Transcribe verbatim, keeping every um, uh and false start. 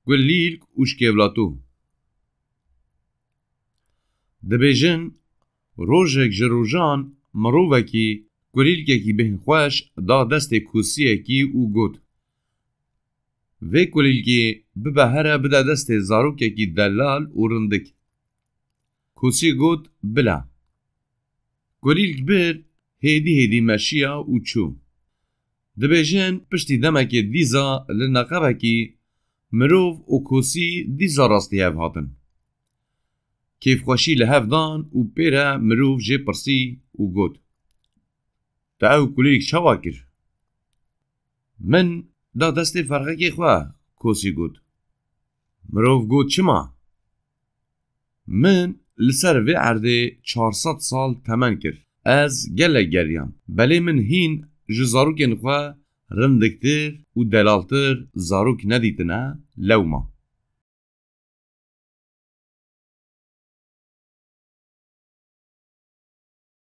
Kulîlk û şkevlato. Dibêjin, rojek ji rojan mirovekî kulîlkekî bêhnxweş da destê kosiyekî û got, "Vê kulîlkê bibe here bide destê zarokekî delal û rindik." Kosî got, "Bila." Kulîlk bir, hêdî hêdî meşiya û çû. Dibêjin, piştî demekê dîza li neqebekî mirov û kosî dîza rastî hev hatin. Kêfxweşî li hev dan û pê re mirov jê pirsî û got, "Te ew kulîlk çawa kir?" "Min da destê ferxekê xwe," kosî got. Mirov got, "Çima?" "Min li ser vê erdê çar sed sal temen kir. Ez gelek geriyam. Belê min hîn ji zarokên xwe rindiktir û delaltir zarok nedîtine lewma."